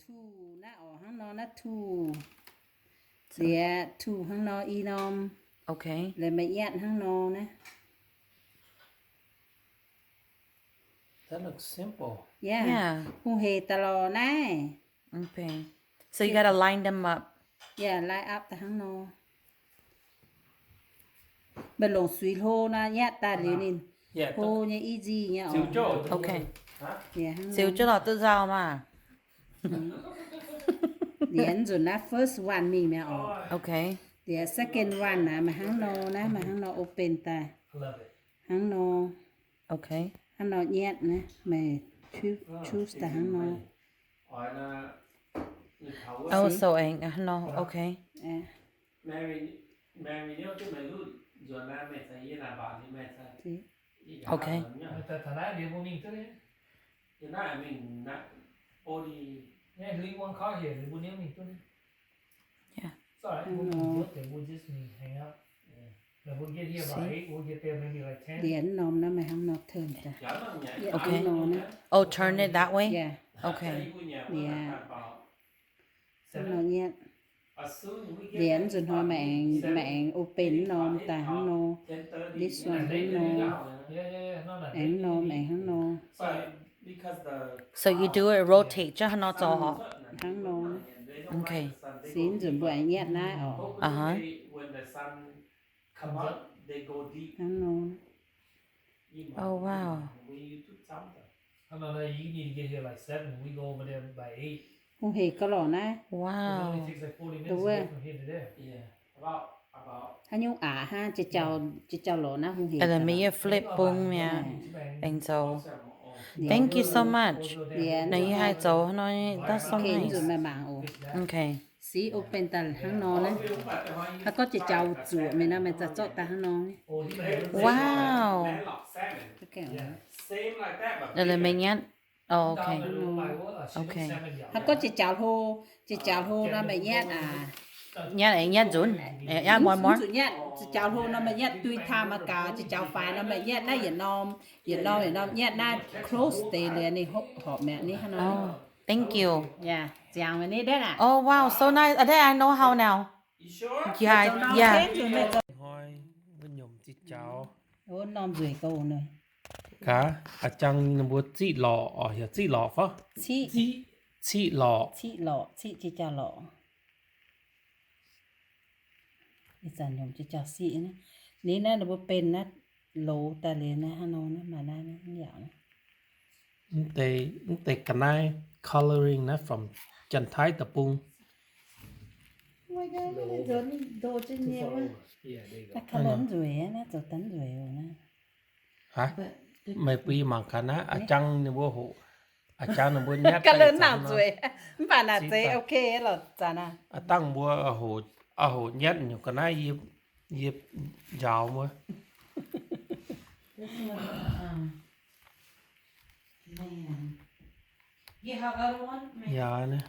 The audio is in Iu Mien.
Tuh naaiv oc, hnangv nor naaiv tuh. Ziex tuh hnangv nor i norm. Okay. Laaix meih nyatv hnangv nor naaiv. That looks simple. Yeah. Yeah. Hungh hec daaih lorz naaiv. Okay. So you gotta line them up. Yeah, line up daaih hnangv nor. Meih longc suiz hlo nor nyatv daaih liuz ninh hlo nyei, easy nyei oc. Okay. Ziux jienv lorz duqv nzauh maah. Liuz nzunc naaiv first one mingh mi'aqv oc. Okay. Liuz second one naaiv maaih hnangv nor naaiv, maaih hnangv nor open daaih. Hnangv nor. Okay. Hnangv nor nyatv naaiv, meih choose daaih hnangv nor. Oh, so aengx hnangv nor. Okay. Okay. Yeah. Liuz norm naaiv maaih hnangv nor turn daaih. Okay. Oh, turn it that way? Yeah. Okay. Yeah. Hnangv nor nyatv. Liuz nzunc hnoi meih aengx open norm daaih hnangv nor. This one hnangv nor. Aengx norm aengx hnangv nor. So you do it rotate jienv hnangv nor zoux oc. Hnangv nor. Okay. Se nzunc mbuo aengx nyatv naaiv oc. Uh-huh. Hnangv nor. Oh, wow. Hungh hec gauh lorqc naaiv. Wow. Haaix nyungc aqc hnangv, jiex jauv lorqc naaiv hungh hec. Meih yie flip bung mi'aqv. Aengx zoux. Thank you so much. Naaiv yie haih zoux hnangv nor, that's so nice. Okay. See, open daaih hnangv nor naaiv. Haaix gorngv jiex jauv zuoqc mingh nor, meih za'gengh zorqv daaih hnangv nor. Wow. Meih nyatv. Oh, okay. Okay. Haaix gorngv jiex jauv hlo, jiex jauv hlo nor meih nyatv aqv. Nyatv aengx nyatv nzunc. Nyatv muonz muonz. Jiex jauv hlo nor meih nyatv three times gaax, jiex jauv faix nor meih nyatv naaiv yietc norm, yietc norm, yietc norm nyatv naaiv close deix liuz ninh horpc mi'aqv ni hnangv nor. Thank you. Yeah, ziangx meih ni deix aqv. Oh, wow, so nice. That I know how now. Yeah, yeah. Hnoi wuov nyomc ziex jauv. Norm nzueic gauh nor. Gaax, a'jang ninh mbuo ziqv lorqc oc, heuc ziqv lorqc fai? Ciqv lorqc. Ciqv lorqc, ciqv jiex jauv lorqc. Ih zanc nyomc jiex jauv siqv naaiv. Ninh naaiv ninh mbuo benx naaiv loz daaih liuz naaiv hnangv nor naaiv maaih naaiv mv yaac. Mv deix ga'naaiv coloring naaiv from Janx-Taiv deic-bung. Naaiv color nzueic, naaiv zoux daaih nzueic oc naaiv. Haaix? Meih bun yie mangc gaax naaiv, a'jang ninh mbuo hoqc, a'jang ninh mbuo nyatv color naaiv nzueic, mv baac naaic zeiz ok lorqc zanc aav. A'dangh mbuo hoqc nyatv nyungc ga'naaiv yie njaaux wuov. Yaac naaiv.